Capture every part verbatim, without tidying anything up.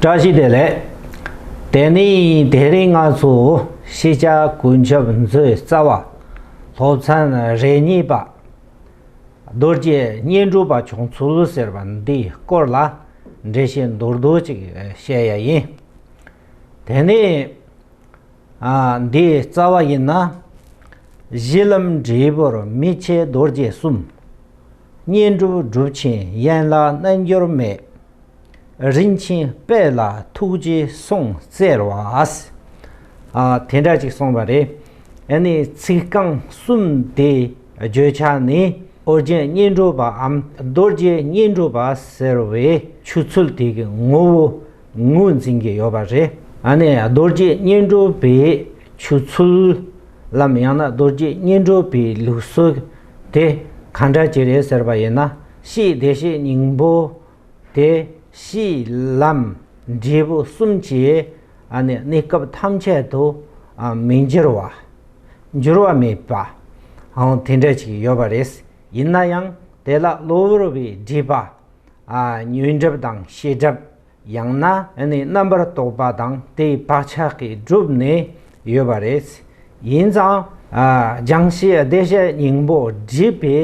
བཀྲ་ཤིས་བདེ་ལེགས། དེ་ནས་དེ་རིང་ང་ཚོ་ཤེས་བྱ་ཀུན་ཁྱབ་མཛོད་རྩ་བ་སློབ་ཚན་རེ་གཉིས་པ། རྡོ་རྗེ་སྙིང་འགྲོ་པ་བྱུང་ཚུལ་ཟེར་བ་འདིའི་སྐོར་ལ་འགྲེལ་བཤད་མདོར་བསྡུས་ཅིག་བཤད་ཡ་ཡིན། དེ་ནས་ཨ་འདིའི་རྩ་བ་ཡིན་ན། གཞི་ལམ་འབྲས་བུར་མི་ཕྱེད་རྡོ་རྗེ་གསུམ། བསྙེན་སྒྲུབ་སྒྲུབ་ཆེན་ཡན་ལག་རྣལ་འབྱོར་མའི། རིན་ཆེན་དཔལ་ལ་ཐུགས་རྗེས་གསུང་སྩལ་བ། ཨ་དེ་འདྲ་ཅིག་གསུངས་པ་རེད། ཨ་ནི་ཚིག་རྐང་གསུམ་དེ་བརྗོད་བྱ་ནི་ཨོ་རྒྱན་སྙིང་འགྲོ་པའམ་རྡོ་རྗེ་སྙིང་འགྲོ་པ་ཟེར་བའི་ཆོས་ཚུལ་དེ་གི་ངོ་བོ་ངོས་འཛིན་གྱི་ཡོད་པ་རེད། ཨ་ནི་རྡོ་རྗེ་སྙིང་འགྲོ་པའི་ཆོས་ཚུལ་ལམ་ཡང་ན་རྡོ་རྗེ་སྙིང་འགྲོ་པའི་ལུགས་སྲོལ་དེ་ག་འདྲ་ཅིག་རེད་ཟེར་བ་ཡིན་ན། གཤེགས་བདེ་གཤེགས་སྙིང་པོ་དེ་གཤེགས་ལམ་འབྲས་བུ་གསུམ་གྱི་ཨ་ནི་གནས་སྐབས་ཐམས་ཅད་དུ་ཨ་མི་འགྱུར་བ། འགྱུར་བ་མེད་པའང་དེ་འདྲ་ཅིག་ཡོད་པ་རེད། ཡིན་ན་ཡང་དེ་ལ་གློ་བུར་བའི་སྒྲིབ་པ། ཨ་ཉོན་སྒྲིབ་དང་ཤེས་སྒྲིབ། ཡང་ན་ཨ་ནི་རྣམ་པར་རྟོག་པ་དང་དེའི་བག་ཆགས་ཀྱིས་བསྒྲིབས་ནས་ཡོད་པ་རེད། ཡིན་ཙང་ཨ་སྦྱང་གཞི་བདེ་གཤེགས་སྙིང་པོ་སྒྲིབ་པའི་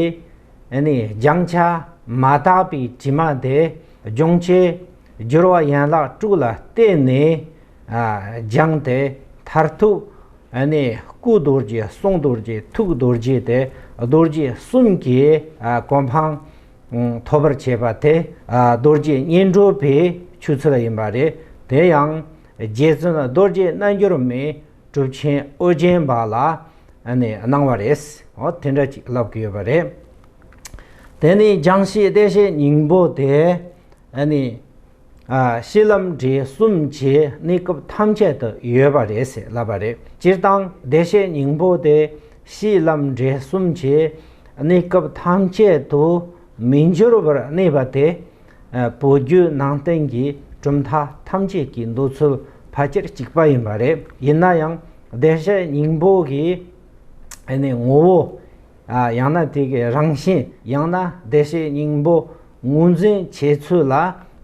ཨ་ནི་སྦྱང་བྱ་མ་དག་པའི་དྲི་མ་དེ་སྦྱོང་བྱེད་སྦྱོར་བ་ཡན་ལག་དྲུག་ལ་བརྟེན་ནས་ཨ་སྦྱངས་ཏེ་མཐར་ཐུག་ཨ་ནི་སྐུ་རྡོ་རྗེ་གསུང་རྡོ་རྗེ་ཐུགས་རྡོ་རྗེ་དེ་རྡོ་རྗེ་གསུམ་གྱི་ཨ་གོ་འཕང་ཐོབ་པར་བྱེད་པ་དེ་ཨ་རྡོ་རྗེ་སྙིང་འགྲོ་པའི་ཆོས་ཚུལ་ཡིན་པ་རེད། དེ་ཡང་རྗེ་བཙུན་རྡོ་རྗེ་རྣལ་འབྱོར་མའི་གྲུབ་ཆེན་ཨོ་རྒྱན་པ་ལ་ཨ་ནི་གནང་བ་རེད། འོ་དེ་འདྲ་ཅིག་ལབ་ཀྱི་ཡོད་པ་རེད། དེ་ནི་སྦྱང་གཞི་བདེ་གཤེགས་སྙིང་པོ་དེ་ཨ་ནི་ཨ་གཤེགས་ལམ་འབྲས་གསུམ་གྱི་གནས་སྐབས་ཐམས་ཅད་དུ་ཡོད་པ་རེད་ཟེར་ལབ་པ་རེད། སྤྱིར་བཏང་བདེ་གཤེགས་སྙིང་པོ་དེ་གཤེགས་ལམ་འབྲས་གསུམ་གྱི་གནས་སྐབས་ཐམས་ཅད་དུ་མི་འགྱུར་བར་གནས་པ་དེ། ཨ་བོད་བརྒྱུད་ནང་བསྟན་གྱི་གྲུབ་མཐའ་ཐམས་ཅད་ཀྱི་འདོད་ཚུལ་ཕལ་ཆེར་གཅིག་པ་ཡིན་པ་རེད། ཡིན་ན་ཡང་བདེ་གཤེགས་སྙིང་པོ་གི་ཨ་ནི་ངོ་བོ། ཨ་ཡང་ན་དེ་གི་རང་བཞིན། ཡང་ན་བདེ་གཤེགས་སྙིང་པོ་ངོས་འཛིན་བྱེད་ཚུལ་ལ་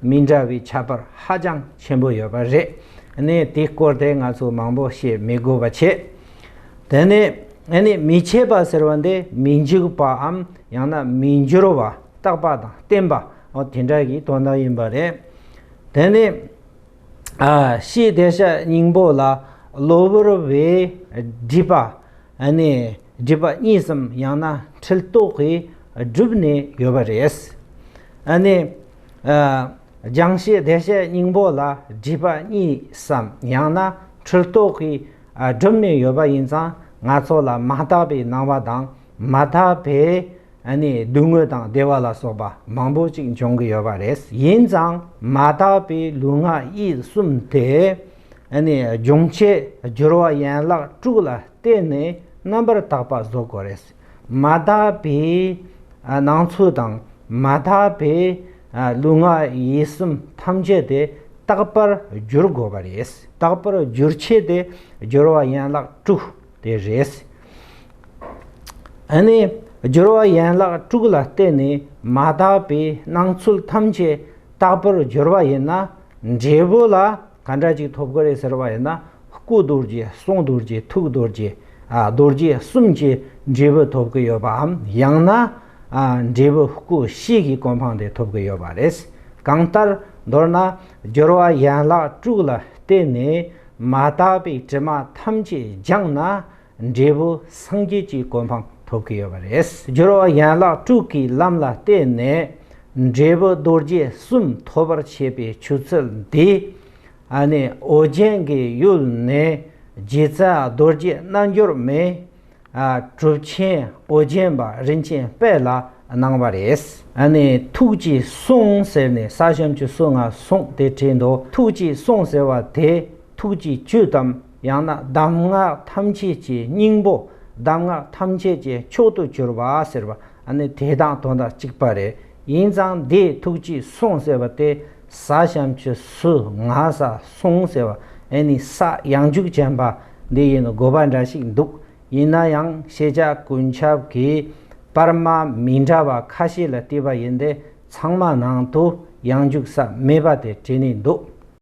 མི་འདྲ་བའི་ཁྱད་པར་ཧ་ཅང་ཆེན་པོ་ཡོད་པ་རེད། ཨ་ནི་དེའི་སྐོར་དེ་ང་ཚོ་མང་པོ་བཤད་མི་དགོས་པ་བྱས། དེ་ནས་ཨ་ནི་མི་ཕྱེད་པ་ཟེར་བ་འདི་མི་འཇིག་པའམ་ཡང་ན་མི་འགྱུར་བ། རྟག་པ་དང་བརྟན་པ། འོ་དེ་འདྲ་གི་དོན་དག་ཡིན་པ་རེད། དེ་ནས་ཨ་གཤེགས་བདེ་གཤེགས་སྙིང་པོ་ལ་གློ་བུར་བའི་སྒྲིབ་པ། ཨ་ནི་སྒྲིབ་པ་གཉིས་སམ་ཡང་ན་འཁྲུལ་རྟོག་གིས་བསྒྲིབས་ནས་ཡོད་པ་རེད། ཨ་ནི་ཨ་སྦྱང་གཞི་བདེ་གཤེགས་སྙིང་པོ་ལ་སྒྲིབ་པ་གཉིས་སམ་ཡང་ན་འཁྲུལ་རྟོག་གིས་ཨ་བསྒྲིབས་ནས་ཡོད་པ་ཡིན་ཙང་ང་ཚོ་ལ་མ་དག་པའི་སྣང་བ་དང་མ་དག་པའི་ཨ་ནི་སྡུག་བསྔལ་དང་བདེ་བ་ལ་སོགས་པ་མང་པོ་ཅིག་འབྱུང་གི་ཡོད་པ་རེད། ཡིན་ཙང་མ་དག་པའི་ལུས་ངག་ཡིད་གསུམ་དེ་ཨ་ནི་སྦྱོང་བྱེད་སྦྱོར་བ་ཡན་ལག་དྲུག་ལ་བརྟེན་ནས་རྣམ་པར་དག་པ་བཟོ་དགོས་རེད། མ་དག་པའི་ཨ་སྣང་ཚུལ་དང་མ་དག་པའི་ཨ་ལུས་ངག་ཡིད་གསུམ་ཐམས་ཅད་དེ་དག་པར་བསྒྱུར་དགོས་པ་རེད། དག་པར་བསྒྱུར་བྱེད་དེ་སྦྱོར་བ་ཡན་ལག་དྲུག་དེ་རེད། ཨ་ནི་སྦྱོར་བ་ཡན་ལག་དྲུག་ལ་བརྟེན་ནས་མ་དག་པའི་སྣང་ཚུལ་ཐམས་ཅད་དག་པར་བསྒྱུར་བ་ཡིན་ན་འབྲས་བུ་ལ་ག་འདྲ་ཅིག་ཐོབ་ཀྱི་རེད་ཟེར་བ་ཡིན་ན། སྐུ་རྡོ་རྗེ་གསུང་རྡོ་རྗེ་ཐུགས་རྡོ་རྗེ་ཨ་རྡོ་རྗེ་གསུམ་གྱི་འབྲས་བུ་ཐོབ་ཀྱི་ཡོད་པའམ་ཡང་ན་ཨ་འབྲས་བུ་སྐུ་གཤེགས་ཀྱི་གོ་འཕང་དེ་ཐོབ་ཀྱི་ཡོད་པ་རེད། གང་ལྟར་མདོར་ན་སྦྱོར་བ་ཡན་ལག་དྲུག་ལ་བརྟེན་ནས་མ་དག་པའི་དྲི་མ་ཐམས་ཅད་སྦྱངས་ན། འབྲས་བུ་སངས་རྒྱས་ཀྱི་གོ་འཕང་ཐོབ་ཀྱི་ཡོད་པ་རེད། སྦྱོར་བ་ཡན་ལག་དྲུག་གི་ལམ་ལ་བརྟེན་ནས་འབྲས་བུ་རྡོ་རྗེ་གསུམ་ཐོབ་པར་བྱེད་པའི་ཆོས་ཚུལ་འདི། ཨ་ནི་ཨོ་རྒྱན་གྱི་ཡུལ་ནས་རྗེ་བཙུན་རྡོ་རྗེ་རྣལ་འབྱོར་མའི་ཨ་གྲུབ་ཆེན་ཨོ་རྒྱན་པ་རིན་ཆེན་དཔལ་ལ་གནང་བ་རེད། ཨ་ནི་ཐུགས་ཀྱི་གསུང་ཟེར་ནས་ས་ཞབས་ཀྱུ་སུ་ང་གསུང་དེ་བྲིས་འདུག་ཐུགས་ཀྱི་གསུང་ཟེར་བ་དེ། ཐུགས་ཀྱི་བཅུད་དམ་ཡང་ན་གདམས་ངག་ཐམས་ཅད་ཀྱི་སྙིང་པོ། གདམས་ངག་ཐམས་ཅད་ཀྱི་མཆོག་ཏུ་གྱུར་པ་ཟེར་བ་ཨ་ནི་དེ་དང་དོན་དག་གཅིག་པ་རེད། ཡིན་ཙང་འདིའི་ཐུགས་ཀྱི་གསུང་ཟེར་བ་དེ་ས་ཞབས་ཀྱུ་སུ་ང་ས་གསུང་ཟེར་བ་ཨ་ནི་ས་ཡང་འཇུག་ཅན་པ་འདི་ཡིན་ནོ་དགོས་པ་འདྲ་ཞིག་འདུག་ཡིན་ན་ཡང་ཤེས་བྱ་ཀུན་ཁྱབ་ཀྱི་པར་མ་མི་འདྲ་བ་ཁ་ཤས་ལ་བལྟས་པ་ཡིན་ཏེ་ཚང་མ་ནང་དུ་ཡང་འཇུག་ས་མེད་པ་དེ་བྲིས་ནས་འདུག